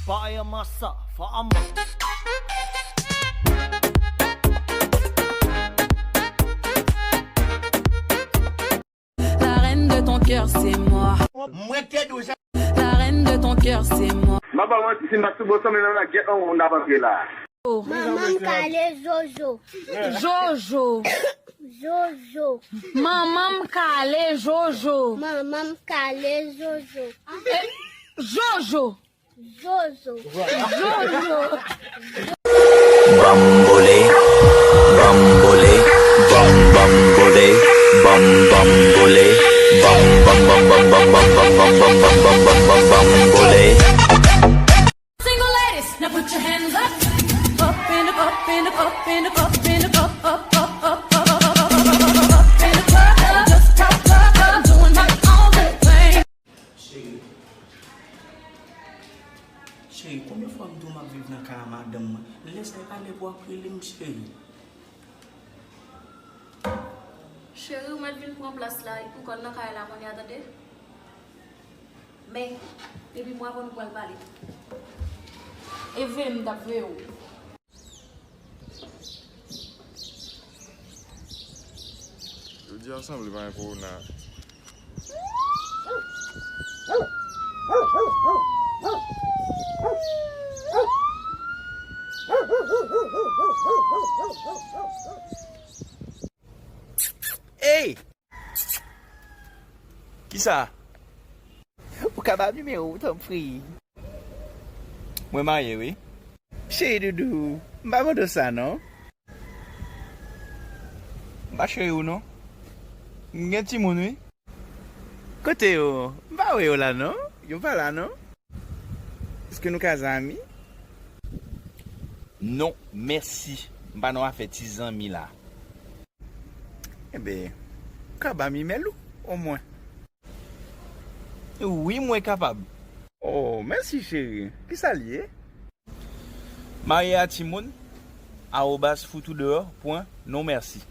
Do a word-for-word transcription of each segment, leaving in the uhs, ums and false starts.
Fire massa, fire. La reine de ton cœur, c'est moi. Mwen te di w sa. La reine de ton cœur, c'est moi. M pa ba w manti, si m pa t sou bò sanble nan lagèt, on, on ap antre la. Manman m kale Jojo. Jojo. Jojo. Manman m kale Jojo. Manman m kale Jojo. Eh, Jojo. Jojo. Jojo. Bambole, bambole, bam bambole, bam bambole, bam bam bam bam bam bam bam bam bam bam bam bam bam bam bambole. Single ladies, now put your hands up. Up in the, up in the, up in the, up in the, up, up, up, up, up, up, up, up, up in the club. Just pop up, I'm doing my own little thing. Cheri, cheri, konbyen fwa m di w m ap viv nan kay a madanm mwen? Lè sa pa lè pou w ap rele m, cheri. Cheri, ou mèt vin pran plas la, epi w konn nan kay la kounye a, tande? Men, epi mwen avè w nou pral pale. E veye m t ap veye w. Jodi a sanble pa gen kowona. Ey! Kisa? Ou ka ba m nimewo w, tanpri? Mwen marye, wi. Cheri doudou, m pa mande w sa, non. M pa cheri w, non. M gen timoun, wi. Kote yo? M pa wè yo la, non. Yo pa la, non. Èske nou ka zanmi? Non, mèsi. M pa nan afè ti zanmi la. Enben, ou ka ba m imèl ou, omwen? Wi, mwen kapab. Oh, mèsi, cheri. Kisa l ye? Marye a timoun, arobas foutoudeyò pwen non mèsi.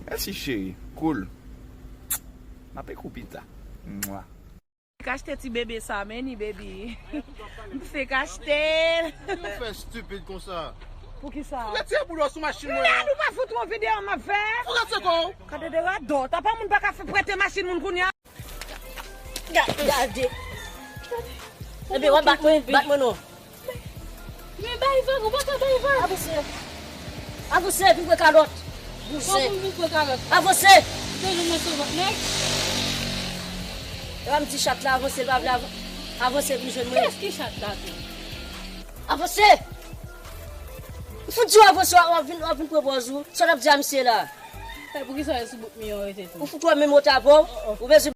Mèsi, cheri. Cool. M ap ekri w pita. Mwa. Fèk achte ti bebe sa, men ni baby. M fèk achte l. Ou fè stupid konsa. Poukisa? Retire boul ou sou machin mwen an. Ou pa fout yon videyo m ap fè? Ou rete kò w. Gade de radòt. Apa moun pa ka fè prete machin moun kounye a? Ga-, gade. Enben, w ap bat mwen, bat mwen non. Men bay vag, ou pa ka bay vag. Avanse. Avanse, vin pran kalòt. Bouzen. Kòman vin pran kalòt? Avanse. Ou te jwenn nan sovant nèg? E pa m di chat la, avanse, l pa vle avan-, avanse, vin jwenn mwen. Kiyès ki chat la tou? Avanse! M fout di w avanse, w ap vin, w ap vin pran pòz ou. Sa w ap di a misye la? E poukisa w sou bout mi an rete tou? Ou fout wè menm wotè avè w? Ou bezwen